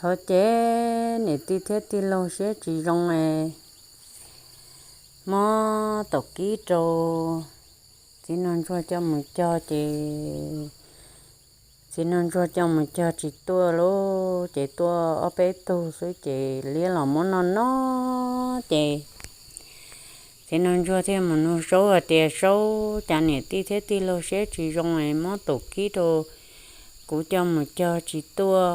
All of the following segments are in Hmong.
Thaum ces niam tij thiab tij laug siab tsis zoo es muab taum kib rau txiv nraug ntsuag coj mus cog ces txiv nraug ntsuag coj mus cog tsis tuaj lauj, ces tuaj ob peb tug xwb ces liab los muab noj noj ces txiv nraug ntsuag thiaj mus nug Saub hais tias, Saub, cas niam tij thiab tij laug siab tsis zoo es muab taum kib rau kuv coj mus cog tsis tuaj,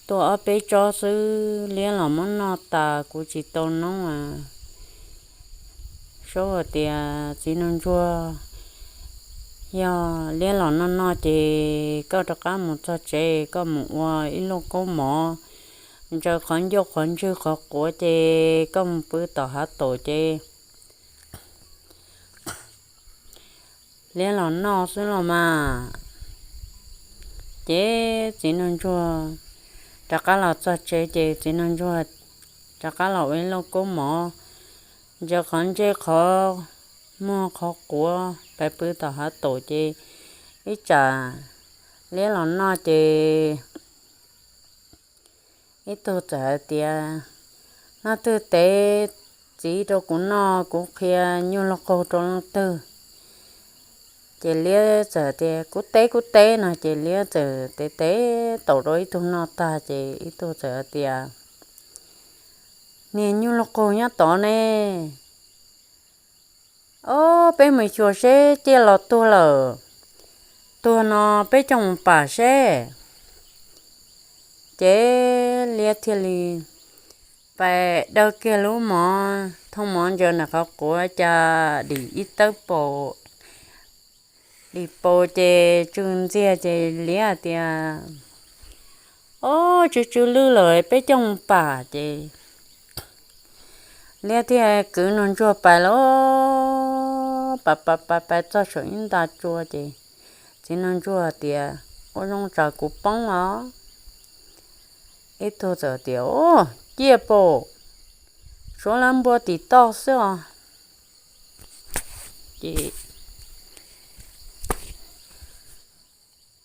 tuaj ob peb tsob xwb liab los muab noj tas kuv tsis tau noob a. Saub hais tias, Txiv nraug ntsuag, yog liab los noj noj ces koj rov qab mus txog tsev koj mus ua ib lub kaub mov ntsaws qhov ncauj qhov ntswg qhov quav ces koj mus pw tom hav taum ces liab los noj xwb los mas. Ces txiv nraug ntsuag rov qab los txog tsev ces txiv nraug ntsuag rov qab los ua ib lub kaub mov ntsaws qhov ntsej qhov muag qhov quav pais pw tom hav taum ces ib tsam liab los noj ces ib tug txawm hais tias, Leej twg tev txiv rau kuv noj, kuv qhia nyuj lub qaug rau leej twg? Ces liab txawm tias, Kuv teb, kuv teb no. Ces liab txawm tev tev taum rau ib tug noj tag ces ib tug txawm hais tias, Niag nyuj lub qaug nyob tod ne, ob peb mus xyuas seb ciaj los tuag lawm, tuag no peb coj mus pam seb. Ces liab thiaj li pais daws kiag lub mov thooj mov ntsaws nram qhov quav cas dim ib tawb paus, dim paus ces tsw ntxiag ces liab tias, Ob, tsw tsw lwj lawm, peb coj mus pam. Ces liab thiaj kwv nraug ntsuag pais lawm, pais pais pais pais txog saum ib nta tsua ces txiv nraug ntsuag tias, Ua zoo tsam kuv poob os. Ib tug txawm tias, Ub, ciaj paum, suav lawv npua tim toj xwb os. Ces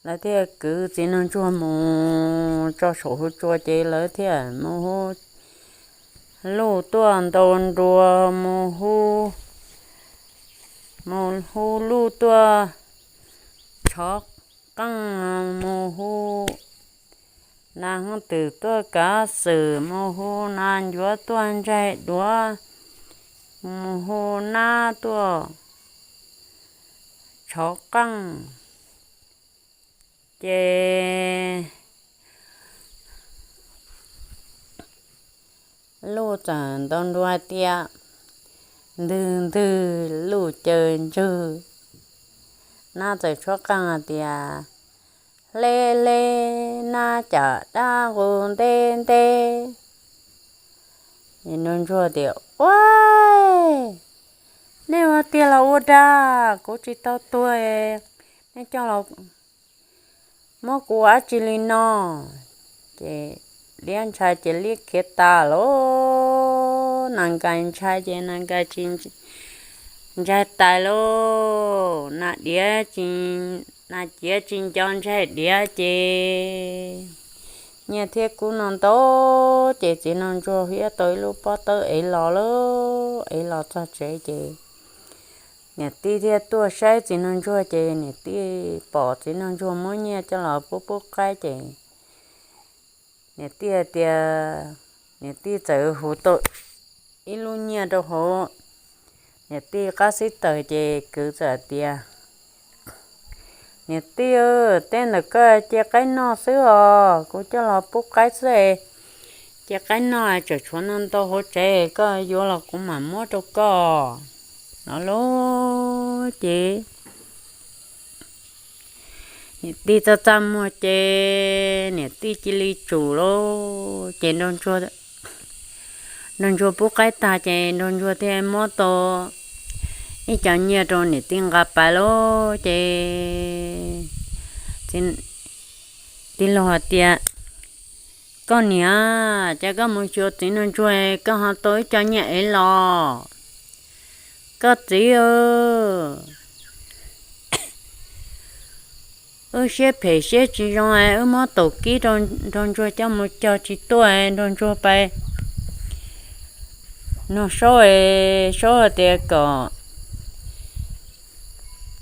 lawv thiaj kwv txiv nraug ntsuag mus tso saum hauv tsua ces lawv thiaj mus hu luj tuaj ntau nrua, mus hu, mus hu luj tuaj tshov qeej, mus hu nas hooj twm tuaj kav xwm, mus hu nas ncuav tuaj ntsaig duav, mus hu nab tuaj tshov qeej. Ces luj txawm ntaus nruas hais tias, Ntwg ntwg luj caws ntswg. Nab txawm tshuab qeej hais tias, Hle hle, nab cam dab nqus nteb nteb. Nraug ntsuag tias, Ua, nej ua tiag los ua dag, kuv tsis tau tuag, nej coj los muab kuv ua dab tsi li no? Ces liab ntshai ces liab khiav tas lauj, nas nkais ntshai ces nas nkais tsis ntshai tais lauj, nas diav, nas ciav tsis nco ntshai diav ces nyiaj thiab kub no ntau ces txiv nraug ntsuag hiab tau ib lub pob tawb ev los lauj, ev los txog tsev ces niam tij thiaj tuaj saib txiv nraug ntsuag ces niam tij pom txiv nraug ntsuag muab nyiaj coj los pub pub qaib ces niam tij hais tias, niam tij txawm hu tau ib lub nyiaj rau hauv niam tij qab xib taws ces kwv txawm hais tias, Niam tij, tej ntawm koj cia qaib noj xwb os, kuv coj los pub qaib xwb. Cia qaib noj, tseem tshuav ntau ntau hauv tsev, koj yuav los kuv mam muab rau koj. No lauj ces niam tij txaj txaj muag ces niam tij cia li tsum lauj. Ces nraug ntsuag pub qaib tag ces nraug ntsuag thiaj muab tau ib co nyiaj rau niam tij nqa pais lauj. Ces tij laug hais tias, Koj niam, cas koj mus xyuas txiv nraug ntsuag koj ho tau ib co nyiaj ev los? Koj txiv, Wb siab phem siab tsis zoo es wb muab taum kib rau nraug ntsuag coj mus cog tsis tuaj es nraug ntsuag pais nug Saub, Saub tias kom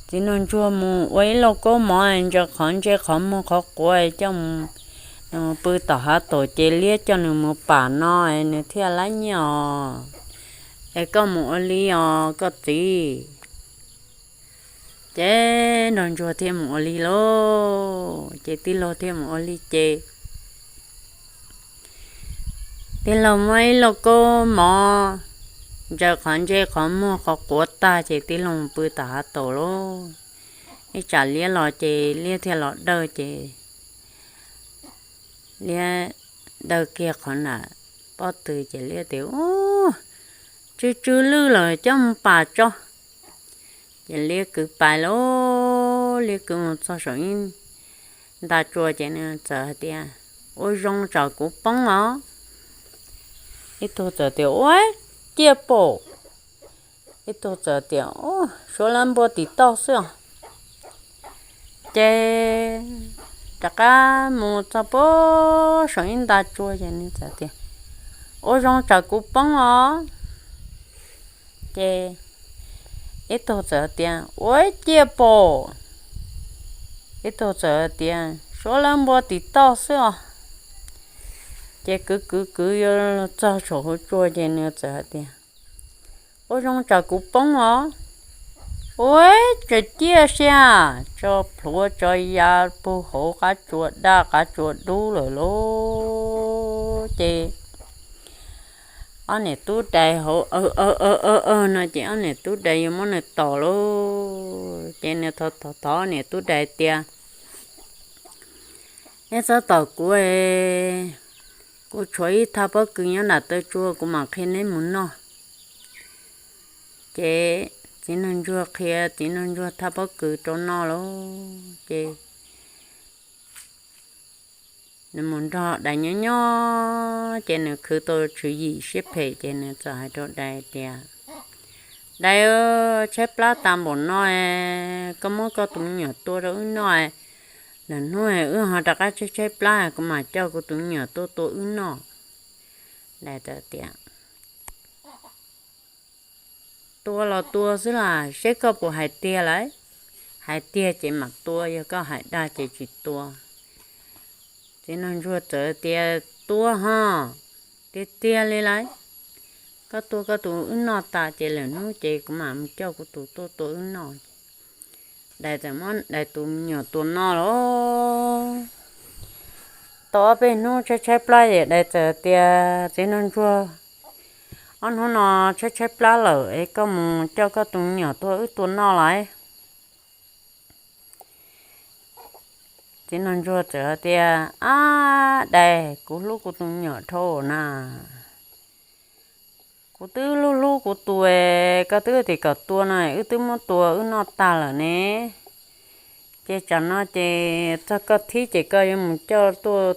txiv nraug ntsuag mus ua ib lauj kaub mov ntsaws qhov ntsej qhov muag qhov quav coj mus pw tom hav taum ces liab coj nws mus pam no es nws thiaj lab nyiaj os. Es koj mus ua li os koj txiv. Ces nraug ntsuag thiaj mus ua li lauj, ces tij laug thiaj mus ua li ces tij laug muab ib lauj kaub mov ntsaws qhov ntsej qhov muag qhov quav tag ces tij laug mus pw tom hav taum lauj. Ib tsam liab los ces liab thiaj los dawj ces liab dawj kiag qhov nram pob tw ces liab tias, Ub, tsw tsw lwj lawm coj mus pam tso. Ces liab kwv pais lauj, liab kwv mus txog saum ib nta tsua ces nws txawm hais tias, Ua zoo tsam kuv poob os. Ib tug txawm tias, Ua ciaj pom. Ib tug txawm tias, Suav lawv npua tim toj xwb os. Ces rov qab mus txog puag saum ib nta tsua ces nws txawm tias, Ua zoo tsam kuv poob os. Ces ib tug txawm tias, Ua ciaj pom. Ib tug txawm tias, Suav lawv npua tim toj xwb os. Ces kwv kwv kwv yuav txog saum hauv tsua ces nws txawm hais tias, Ua zoo tsam kuv poob os. Ua, tseem ciaj sia, tso plhuav tso ya puag hauv qab tsua daj qab tsua dub lawm lauj. Ces ob niam tub dais hauv aw aw aw aw no ces ob niam tub dais yuav muab nws tom lauj. Ces nws thov thov ob niam tub dais tias, Neb txhob tom kuv, kuv tshuav ib thaj pob kws nyob nram taw tsua kuv mam qhia neb mus noj. Ces txiv nraug ntsuag qhia txiv nraug ntsuag thaj pob kws rau noj lauj. Ces nws mus nrog dais nyob nyob ces nws khwv tau tswv yim siab phem ces nws txawm hais rau dais tias, Dais, tshaib plab tas npaum no, koj muab koj tus me nyuam tua rau wb noj, lwm hnub wb ho rov qab tshaib tshaib plab kuv mam coj kuv tus me nyuam tuaj tua wb noj. Dais tias, Tua los tua xwb las, seb koj puas hais tiag lawm. Hais tiag ces mam tua, yog koj hais dag ces tsis tua. Txiv nraug ntsuag txawm tias, Tua ho, tiag tiag li lawm. Koj tua koj tus wb noj tas ces lwm hnub ces kuv mam mus coj kuv tus tuaj tua wb noj. Dais txawm muab dais tus me nyuam tua noj lauj. Tau ob peb hnub tshaib tshaib plab es dais txawm tias, Txiv nraug ntsuag, ob hnub no tshaib tshaib plab lawm es koj mus coj koj tus me nyuam tuaj wb tua noj lauj. Txiv nraug ntsuag txawm tias, Ab dais, kuv hlub kuv tus me nyuam dhau na. Kuv twb hlub hlub kuv tus, koj twb tias kom tua no wb twb muab tua wb noj tag lawm ne. Ces tsam no ces txog koj thib ces koj yuav mus coj tuaj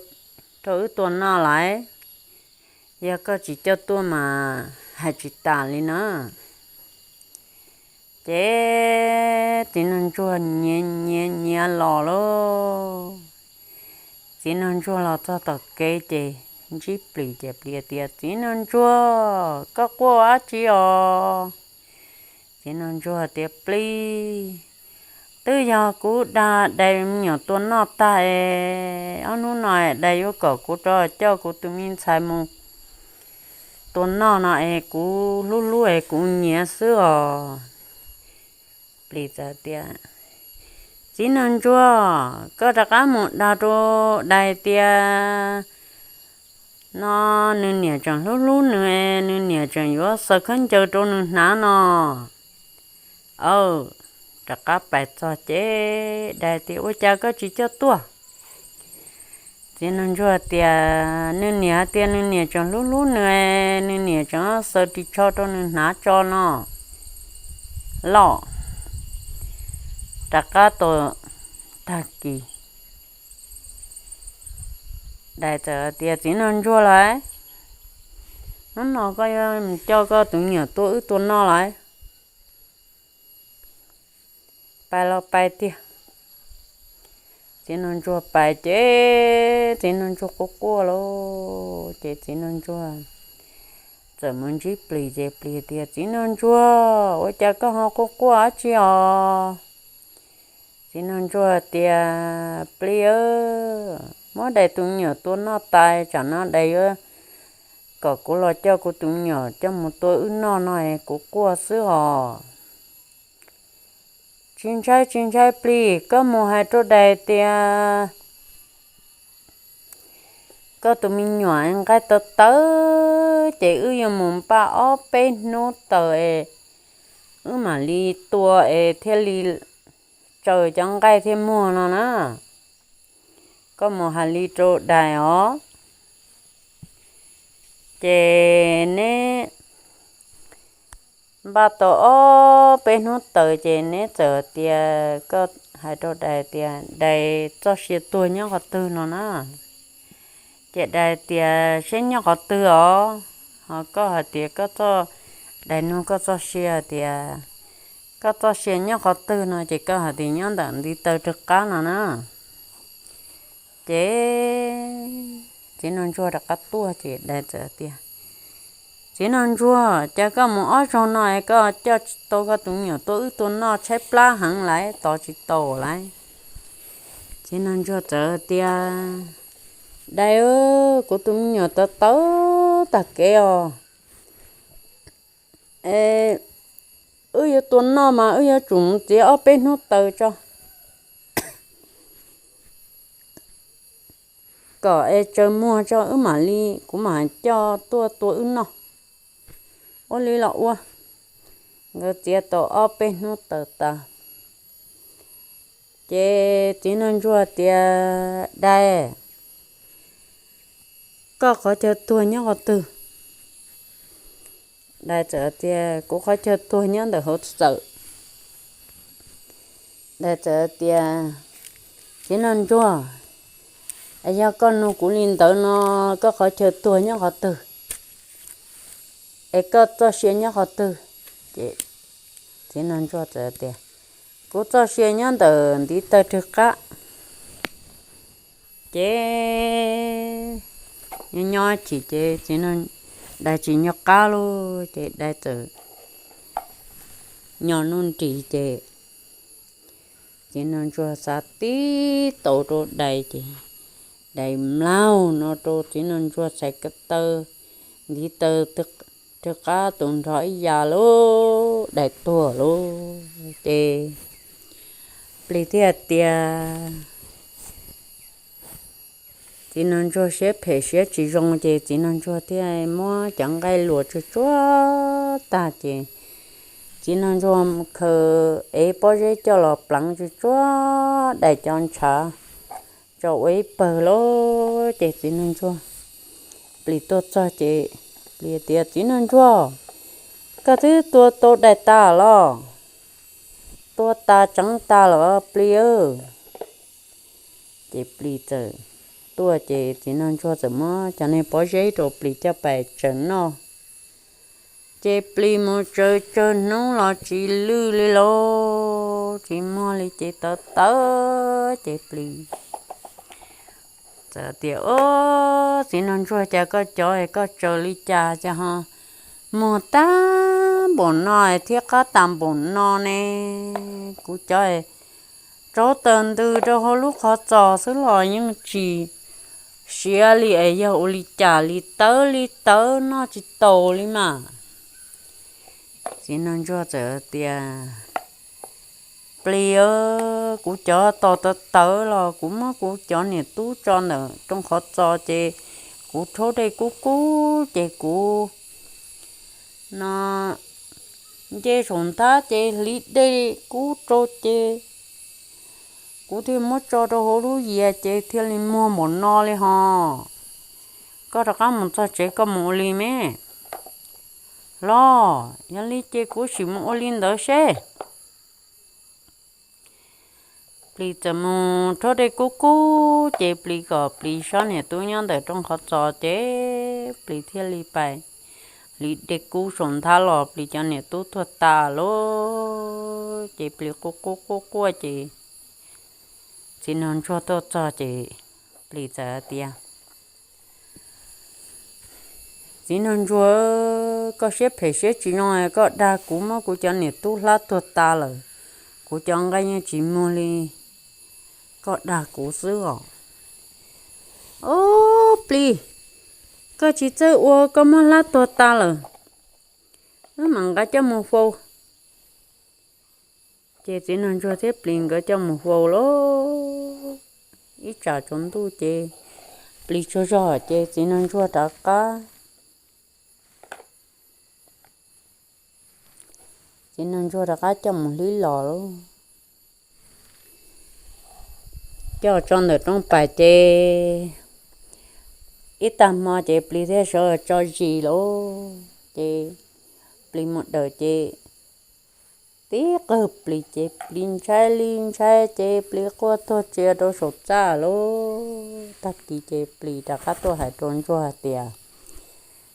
rau wb tua noj lauj. Yog koj tsis coj tuaj mas hais tsis tas li na. Ces txiv nraug ntsuag nyiav nyiav nyiav los lauj. Txiv nraug ntsuag los txog tom kev ces ntsib plis ces plis tias, Txiv nraug ntsuag, koj quaj dab tsi os? Txiv nraug ntsuag tias, Plis, twb yog kuv dag dais me nyuam tua noj tag es ob hnub no dais yuav kom kuv rov coj kuv tus me ntxhais mus tua noj no es kuv hlub hlub es kuv nyiav xwb os. Plis txawm tias, Txiv nraug ntsuag, koj rov qab mus dag rau dais tias no nws niam tseem hlub hlub nws, nws niam tseem yuav xaws khaub ncaws rau nws hnav no. Aw, rov qab pais txog ces dais tias, Ua cas koj tsis coj tuaj? Txiv nraug ntsuag tias, Nws niam hais tias nws niam tseem hlub hlub nws, nws niam tseem xaws ris tsho rau nws hnav tso no. Los rov qab tau tag kis, dais txawm tias, Txiv nraug ntsuag lauj, hnub no koj yuav mus coj koj tus me nyuam tuaj wb tua noj lauj? Pais los pais tiag, Txiv nraug ntsuag pais ces txiv nraug ntsuag quaj quaj lauj. Ces txiv nraug ntsuag txawm mus ntsib plis ces plis tias, Txiv nraug ntsuag, ua cas koj ho quaj quaj dab tsi os? Txiv nraug ntsuag tias, Plis, muab dais tus me nyuam tua noj tas, tsam no dais yuav kom kuv los coj kuv tus me nyuam coj mus tua wb noj no es kuv quaj xwb os. Tsis ntshai tsis ntshai plis, koj mus hais rau dais tias koj tus me nyuam nqaij tawv tawv ces wb yuav mus npaj ob peb hnub taws es wb mam li tua es thiaj li tsaws cov nqaij thiaj muag no na. Koj mus hais li rau dais os. Ces neb npaj tau ob peb hnub taws ces neb txawm tias, koj hais rau dais tias dais txoj sia tuag nyob qhov twg no na. Ces dais tias, Seb nyob qhov twg os? Ho koj hais tias koj txoj, dais nug koj txoj sia tias koj txoj sia nyob qhov twg no ces koj hais tias nyob ntawm ntiv taw rwg qab no na. Ces txiv nraug ntsuag rov qab tuaj ces dais txawm tias, Txiv nraug ntsuag, cas koj mus ob zaug no es koj coj tsis tau koj tus me nyuam tuaj wb tua noj, tshaib plab heev lawm, tos tsis tau lawm. Txiv nraug ntsuag txawm tias, Dais, kuv tus me nyuam tawv tawv tag kev os. Wb yuav tua noj mas wb yuav tsum mus txiav ob peb hnub taws tso kom es tsaws muag tso wb mam li, kuv mam coj tuaj tua wb noj. Ua li los ua. Nkawd txiav tau ob peb hnub taws tas ces txiv nraug ntsuag tias, Dais, koj qhov chaw tuag nyob qhov twg? Dais txawm tias, Kuv qhov chaw tuag nyob ntawm hauv txawm. Dais txawm tias, Txiv nraug ntsuag, yog koj nug kuv li ntawd no, koj qhov chaw tuag nyob qhov twg? Es koj txoj sia nyob qhov twg? Ces txiv nraug ntsuag txawm tias, Kuv txoj sia nyob ntawm ntiv taw rwg qab. Ces nyob nyob chim ces txiv nraug, dais tsis nco qab lauj, ces dais txawm nyo nuj nris ces txiv nraug ntsuag xav tib tau rau dais ces dais mlaug no rau txiv nraug ntsuag txhais ko taw, ntiv taw rwg qab tus nrho ib yam lauj, dais tuag lauj. Ces plis thiaj tias, txiv nraug ntsuag siab phem siab tsis zoo ces txiv nraug ntsuag thiaj muab cov nqaij luas tsuag tsuag tag ces txiv nraug ntsuag khaws ev pob zeb coj los pleev tsuag tsuag dais cov ntshav tso ua ib pawg lauj. Ces txiv nraug ntsuag, plis tuaj txog ces plis tias, Txiv nraug ntsuag, koj twb tua tau dais tas los? Tua tas tseev tas los plis. Ces plis txawm tuaj ces txiv nraug ntsuag txawm muab cov niag pob zeb rau plis coj pais tsaws noj. Ces plis mus tsaws tsawg hnub los tsis lwj li lauj, tsis muag li ces tawv tawv ces plis txawm tias, Ob, txiv nraug ntsuag, cas koj cov koj tsaws li cas cas ho muag tag npaum no thiab qab tas npaum no ne? Kuv cov rauv taws ntws rau hauv lub qhov txos xwb los yeej tsis siav li es yog ua li cas li, tawv li tawv noj tsis taus li mas. Txiv nraug ntsuag txawm tias, Plis, kuv cov tos tawv tawv los kuv muab kuv cov niam tub tso ntawm rooj qhov txos ces kuv rhaub dej kub kub ces kuv no nce saum nthab ces hliv dej kub rau ces kuv thiaj muab tso rau hauv lub yias ces thiaj li muag npaum no li hos. Koj rov qab mus txog tsev koj mus ua li me. Los yog li ces kuv sim mus ua li ntawd seb. Plis txawm mus rhaub dej kub kub ces plis kom plis sab niam tub nyob ntawm rooj qhov txos ces plis thiaj li pais hliv dej kub saum nthab los plis cov niam tub tuag tas lauj. Ces plis quaj quaj quaj quaj ces Txiv nraug ntsuag tuaj txog ces plis txawm hais tias, Txiv nraug ntsuag, koj siab phem siab tsis zoo, koj dag kuv muab kuv cov niam tub hlab tuag tas lawm, kuv cov nqaij yeej tsis muag li, koj dag kuv xwb os. Ob plis, koj tsis txawj ua, koj muab hlab tuag tas lawm, wb mam nqa coj mus faus. Ces txiv nraug ntsuag thiab plis nkawd coj mus faus lauj. Ib tsam tsaus ntuj ces plis tsaug zog ces txiv nraug ntsuag rov qab txiv nraug ntsuag rov qab coj mus hlib los lauj. Coj tso ntawm rooj pais ces ib tag hmo ces plis thiaj sawv tso zis lauj. Ces plis mus dawm ces tib qawg plis ces plis ntshai li ntshai ces plis quaj tuag tsia rau saum txaj lauj. Tag kis ces plis rov qab tuaj hais rau ntsuag hais tias,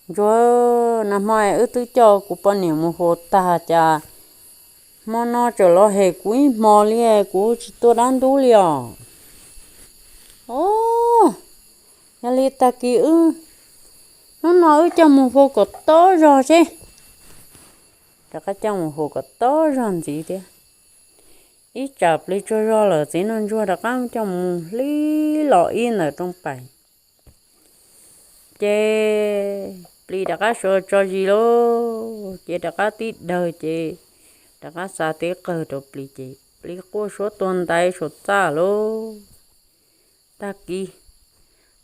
Ntsuag, nag hmo wb twb coj kuv poj niam mus faus tag cas hmo no tseem los hem kuv ib hmo li, kuv tsis tuaj dab ntub li os. Ob, yog li tag kis wb, hnub no wb coj mus faus kom tob zog seb. Rov qab coj mus faus kom tob zog ntxiv thiab. Ib tsam plis tsaug zog lawm txiv nraug ntsuag rov qab coj mus hlib los ib ntawm rooj pais. Ces plis rov qab sawv tso zis lauj, ces rov qab tib dawg ces rov qab xa tib qawg rau plis ces plis quaj suab tuag ntais saum txaj lauj. Tag kis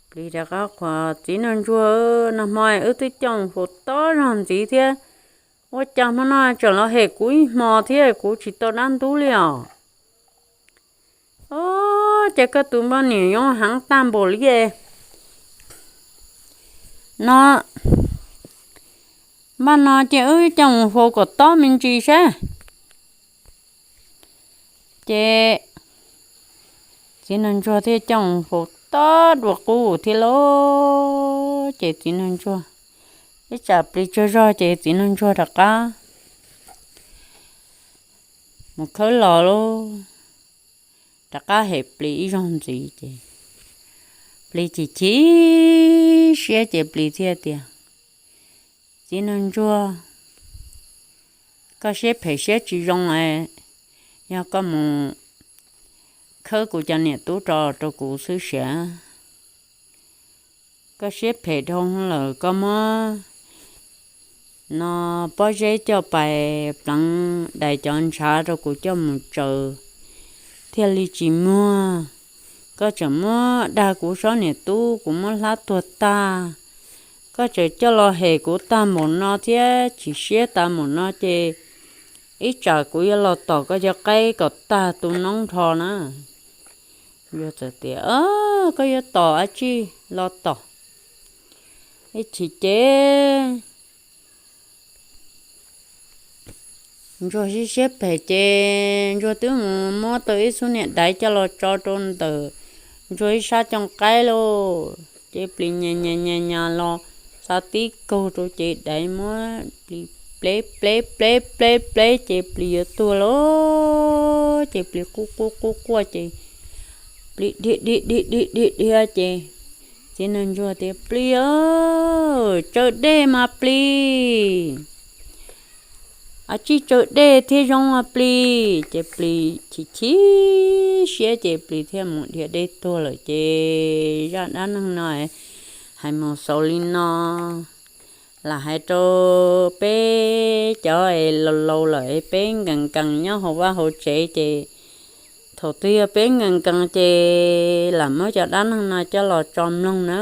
plis rov qab qhuas, Txiv nraug ntsuag, nag hmo wb twb coj mus faus tob zog ntxiv thiab, ua cas hmo no tseem los hem kuv ib hmo thiab kuv tsis tau dab ntub li os. Ob, ces koj tus poj niam yuav heev tag npaum li no, npaj no ces wb coj mus faus kom tob me ntsis seb. Ces txiv nraug ntsuag thiaj coj mus faus tob dua qub thiab lauj. Ces txiv nraug ntsuag, ib tsam plis tsaug zog ces txiv nraug ntsuag rov qab mus khawb los lauj, rov qab hem plis ib zaug ntxiv ces plis chim chim siab ces plis thiaj tias, Txiv nraug ntsuag, koj siab phem siab tsis zoo es yog koj mus khawb kuv cov niam tub rau rau kuv xwb siav. Koj siab phem dhau lawm, koj muab no pob zeb coj pais pleev dais cov ntshav rau kuv coj mus tsaws thiaj li tsis muag. Koj tseem muab dag kuv sob niam tub, kuv muab hlab tuag tag. Koj tseem coj los hem kuv tag npaum no thiab chim siab tas npaum no ces ib tsam kuv yuav los tom koj cov qaib kom tag tu noob nrho na. Ntsuag txawm tias, Koj yuav tom dab tsi los tom, ib chim ces Ntsuag siab siab phem ces Ntsuag twb mus muab tau ib xub niam daiv coj los tso rau ntawm Ntsuag ib sab cooj qaib lauj. Ces plis nyas nyas nyas nyas los xa tib kaug rau ces daiv muab plis pleb pleb pleb pleb pleb ces plis yuav tuag lauj. Ces plis quaj quaj quaj quaj ces plis dhia dhia dhia dhia dhia dhia ces txiv nraug ntsuag tias, Plis, tsaws dej mas plis, a tsij tsaws dej thiaj zoo a plis. Ces plis chim chim siab ces plis thiaj mus dhia dej tuag lawm. Ces zaj dab neeg no hais mus xaus li no, lam hais rau peb cov es laus laus lawm es peb nkees nkees nyob hauv vaj hauv tsev ces thaum twg yog peb nkees nkees ces lam muab cov dab neeg no coj los tso mloog na,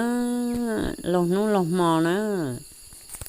laug hnub laug hmo na.